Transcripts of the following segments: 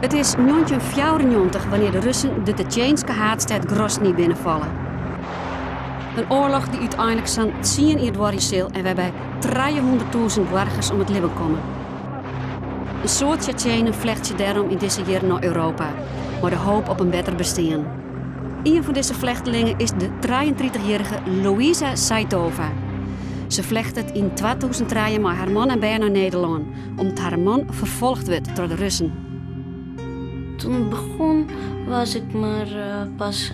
It is 1994 wannear't de Russen de Tsjetsjeenske haadstêd Grozny binnenfalle. In oarloch dy't úteinlik sa'n 10 jier duorje sil en wêrby't 300.000 boargers om it libben komme. In soad Tsjetsjenen flechtsje dêrom yn dizze jierren nei Europa, mei de hoop op in better bestean. Ien fan dizze flechtlingen is de 33-jierrige Louisa Saitova. Se flechtet yn 2003 mei har man en bern nei Nederlân, om't har man ferfolge wurdt troch de Russen. Toen het begon was ik maar pas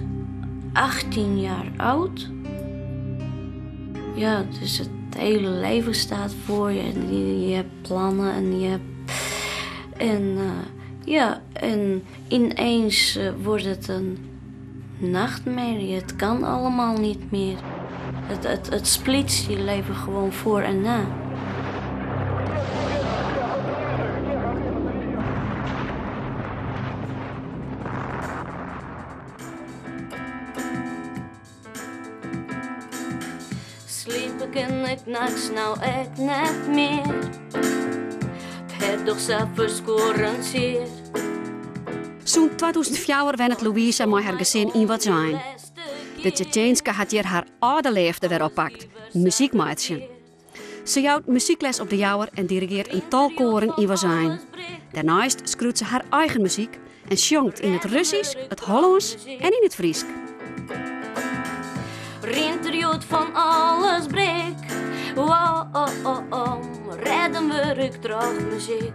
18 jaar oud. Ja, dus het hele leven staat voor je. En je hebt plannen en je hebt. En ja, en ineens wordt het een nachtmerrie. Het kan allemaal niet meer. Het splitst je leven gewoon voor en na. Sliepe kin ik nachts no ek net mear. It hert docht sa ferskuorrend sear. Sûnt 2004 wennet Louisa mei har gesin yn Wâldsein. De Tsjetsjeenske hat hjir har âlde leafde wer oppakt, muzyk meitsjen. Se jout muzykles op De Jouwer en dirigearret in tal koaren yn Wâldsein. Dêrneist skriuwt se har eigen muzyk en sjongt yn it Russysk, it Hollânsk en yn it Frysk. Rint der hjoed fan alles brik. Oh, oh, rêden wurd ik troch muzyk.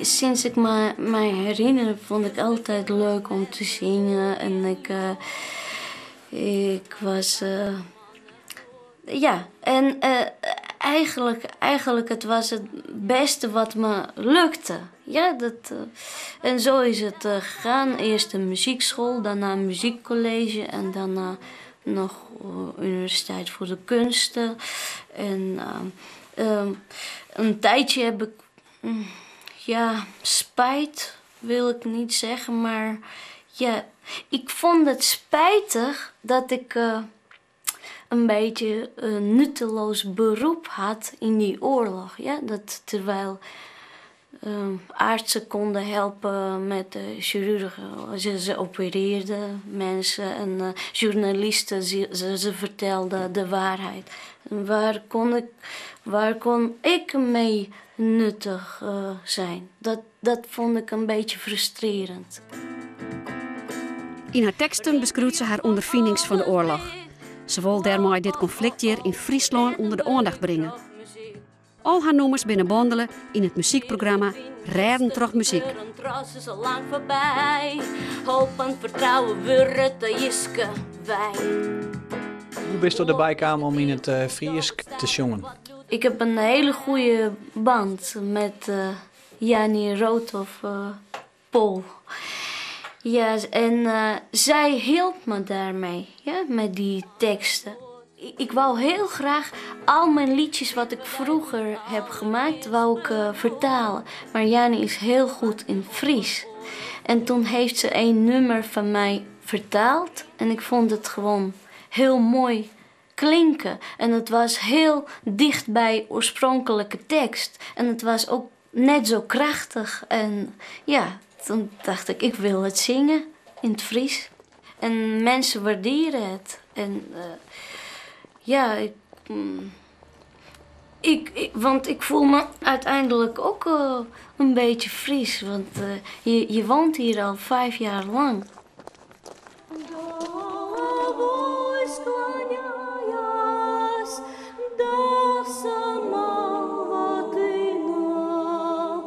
Sinds ik my herinner, fûn ik altyd leuk om te singen. En ik was. Ja, en eigenlijk het was het beste wat me lukte. Ja, en zo is het gegaan. Eerst een muziekschool, daarna een muziekcollege en daarna nog Universiteit voor de Kunsten. En een tijdje heb ik, ja, spijt wil ik niet zeggen, maar ja, ik vond het spijtig dat ik een beetje een nutteloos beroep had in die oorlog. Ja? Dat terwijl artsen konden helpen met de chirurgen, ze opereerden mensen en journalisten, ze vertelden de waarheid. En waar kon ik mee nuttig zijn? Dat vond ik een beetje frustrerend. Yn har teksten beskriuwt se har ûnderfinings fan de oarloch. Se wol dêrmei dit konflikt hjir yn Fryslân ûnder de oandacht bringe. Al har nûmers binne bondele yn it muzykprogramma Rêden troch Muzyk. Is al lang foarby. Hoop en fertrouwen wurde te jiske wei. Hoe bisto derby kaam om yn it Frysk te sjongen? Ik heb een hele goede band met Jani Roodhof Pol. Ja, en zij hielp me daarmee, ja, met die teksten. Ik wou heel graag al mijn liedjes wat ik vroeger heb gemaakt, wou ik vertalen. Maar Jani is heel goed in Fries. En toen heeft ze een nummer van mij vertaald. En ik vond het gewoon heel mooi klinken. En het was heel dicht bij oorspronkelijke tekst. En het was ook net zo krachtig. En ja, toen dacht ik, ik wil het zingen in het Fries. En mensen waarderen het. En ja, want ik voel me uiteindelijk ook een beetje Fries. Want je woont hier al 5 jaar lang. Головой склоняясь до самого тына,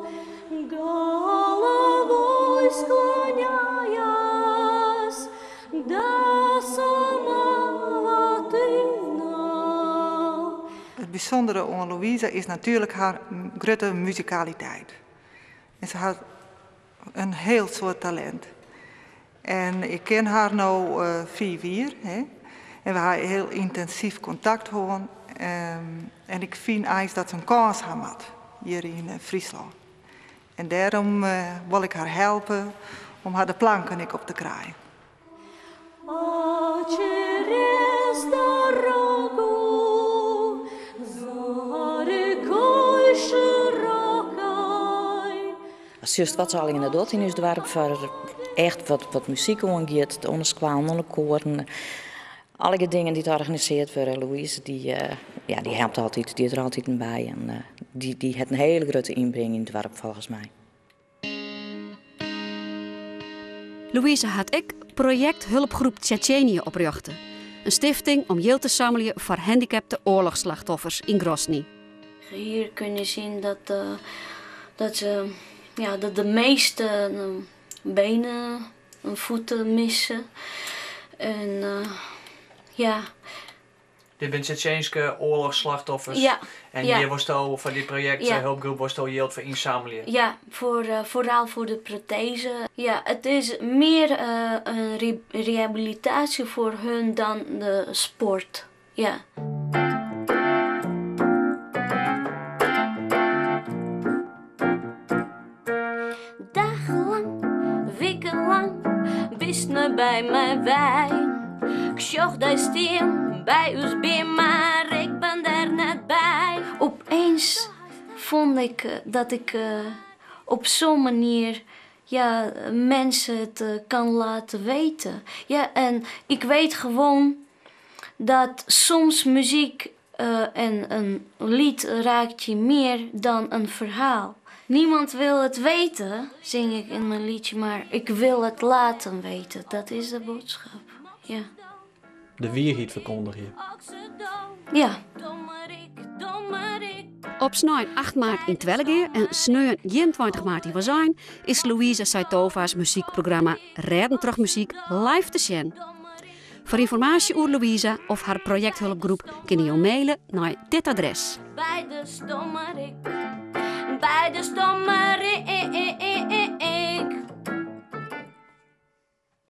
головой склоняясь до самого тына. It bysûndere oan Louise is natuerlik har grutte muzikaliteit. En se hat in hiel soad talint. En ik ken har no 5 jier. Hè? En we ha hiel yntinsyf kontakt hân. En ik fyn eins dat se in kâns ha moat hjir yn Fryslân. En dêrom wol ik har helpe om har de planken ek op te krijen. А через дорогу за рекой широкой. Ast sjochst wat se allegear docht yn ús doarp foar echt wat, wat muzyk oangiet, oan de skoallen, oan de koaren, allegear dingen dy't organisearre wurde. Louise dy, ja, dy helpt altyd, dy is der altyd by en dy, dy hat in hiele grutte ynbring yn it doarp folgens my. Louise hat ek Project Hulpgroep Tsjetsjenië oprjochte, in stifting om jild te sammeljen foar handikapte oarlochsslachtoffers yn Grozny. Hier kun je zien dat, uh, dat, ze, ja, dat de meeste eh, benen en voeten missen. En uh, ja. Dit binne Tsjetsjeenske oarlochsslachtoffers. Ja. En ja. hjir wolsto foar dit projekt Ja. hulpgroep wolsto jild foar ynsammelje. Ja, voor, uh, vooral voor de prothese. Ja, het is meer uh, een re rehabilitatie voor hun dan de sport. Ja. Dagenlang, wikenlang, bist net by my wei. Ik sjoch dy stean by ús beam, mar ik bin der net by. Opeens vond ik eh, dat ik uh, op zo'n manier ja, mensen het uh, kan laten weten. Ja, en ik weet gewoon dat soms muziek uh, en een lied raakt je meer dan een verhaal. Niemand wil het weten, zing ik in mijn liedje, maar ik wil het laten weten. Dat is de boodschap. Ja. De wierheid ferkundigje. Ja. Op snein 8 maart yn Twellegea en sneon 21 maart yn Wâldsein is Louise Saitova's muzykprogramma Rêden troch Muzyk live te sjen. Foar ynformaasje oer Louise of har projekthulpgroep kinne jo maile nei dit adres. By de stommerik, by de stommerik.